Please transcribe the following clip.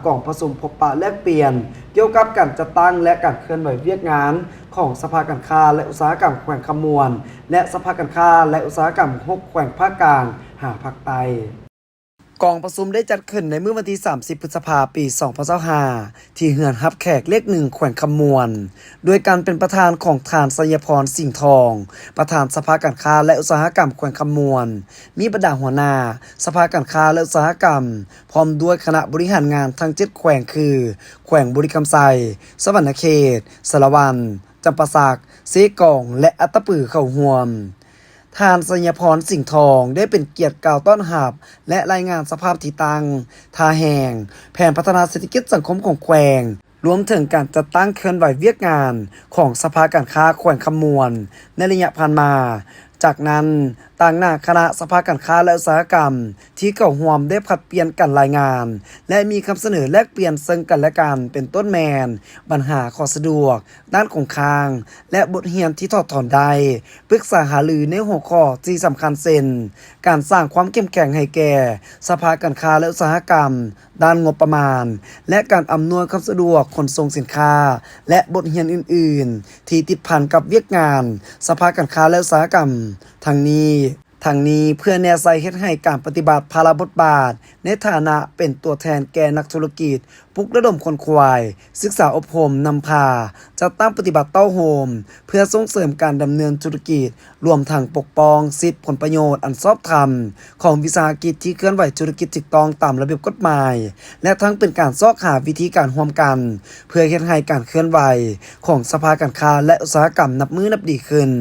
ກອງປະຊຸມພົບປະແລກປ່ຽນກ່ຽວກັບການຈັດຕັ້ງ ແລະ ການເຄື່ອນໄຫວວຽກງານຂອງສະພາການຄ້າ ແລະ ອຸດສາຫະກຳແຂວງຄຳມ່ວນ ແລະ ສະພາການຄ້າ ແລະ ອຸດສາຫະກຳຫົກແຂວງພາກກາງຫາພາກໃຕ້. ກອງປະຊຸມໄດ້ຈັດຂຶ້ນໃນມື້ວັນທີສາມສິບ ພຶດສະພາ ປີສອງພັນຊາວຫ້າ ທີ່ເຮືອນຮັບແຂກເລກໜຶ່ງ ແຂວງຄຳມ່ວນ ໂດຍການເປັນປະທານຂອງທ່ານ ໄຊຍະພອນ ສິງທອງ ປະທານສະພາການຄ້າ ແລະ ອຸດສາຫະກຳແຂວງຄຳມ່ວນ, ມີບັນດາຫົວໜ້າສະພາການຄ້າ ແລະ ອຸດສາຫະກຳ ພ້ອມດ້ວຍຄະນະບໍລິຫານງານທັງເຈັດແຂວງ ຄື ແຂວງບໍລິຄຳໄຊ, ສະຫວັນນະເຂດ, ສາລະວັນ, ຈຳປາສັກ, ເຊກອງ ແລະ ອັດຕະປື ເຂົ້າຮ່ວມ. ທ່ານ ໄຊຍະພອນ ສິງທອງ ໄດ້ເປັນກຽດກ່າວຕ້ອນຮັບ ແລະ ລາຍງານສະພາບທີ່ຕັ້ງ, ທ່າແຮງ, ແຜນພັດທະນາເສດຖະກິດສັງຄົມຂອງແຂວງ, ລວມເຖິງການຈັດຕັ້ງເຄື່ອນໄຫວວຽກງານຂອງສະພາການຄ້າແຂວງຄຳມ່ວນໃນໄລຍະຜ່ານມາ. ຈາກນັ້ນ, ຕາງໜ້າຄະນະສະພາການຄ້າ ແລະ ອຸດສາຫະກຳທີ່ເຂົ້າຮ່ວມໄດ້ຜັດປ່ຽນກັນລາຍງານ ແລະ ມີຄຳສະເໜີແລກປ່ຽນເຊິ່ງກັນແລະກັນ ເປັນຕົ້ນແມ່ນບັນຫາຂໍ້ສະດວກ, ດ້ານຄົງຄ້າງ ແລະ ບົດຮຽນທີ່ຖອດຖອນໄດ້, ປຶກສາຫາລືໃນຫົວຂໍ້ທີ່ສຳຄັນເຊັ່ນ ການສ້າງຄວາມເຂັ້ມແຂງໃຫ້ແກ່ສະພາການຄ້າ ແລະ ອຸດສາຫະກຳດ້ານງົບປະມານ ແລະ ການອຳນວຍຄວາມສະດວກຂົນສົ່ງສິນຄ້າ ແລະ ບົດຮຽນອື່ນໆທີ່ຕິດພັນກັບວຽກງານສະພາການຄ້າ ແລະ ອຸດສາຫະກຳ. ທັງນີ້, ທັງນີ້ເພື່ອແນໃສ່ເຮັດໃຫ້ການປະຕິບັດພາລະບົດບາດໃນຖານະເປັນຕົວແທນແກ່ນັກທຸລະກິດ, ປຸກລະດົມຂົນຂວາຍ, ສຶກສາອົບຮົມ, ນຳພາ, ຈັດຕັ້ງປະຕິບັດເຕົ້າໂຮມ ເພື່ອສົ່ງເສີມການດຳເນີນທຸລະກິດ, ລວມທັງປົກປ້ອງສິດຜົນປະໂຫຍດອັນຊອບທຳຂອງວິສາຫະກິດທີ່ເຄື່ອນໄຫວທຸລະກິດຖືກຕ້ອງຕາມລະບຽບກົດໝາຍ ແລະ ທັງເປັນການຊອກຫາວິທີການຮ່ວມກັນ ເພື່ອເຮັດໃຫ້ການເຄື່ອນໄຫວຂອງສະພາການຄ້າ ແລະ ອຸດສາຫະກຳນັບມື້ນັບດີຂຶ້ນ.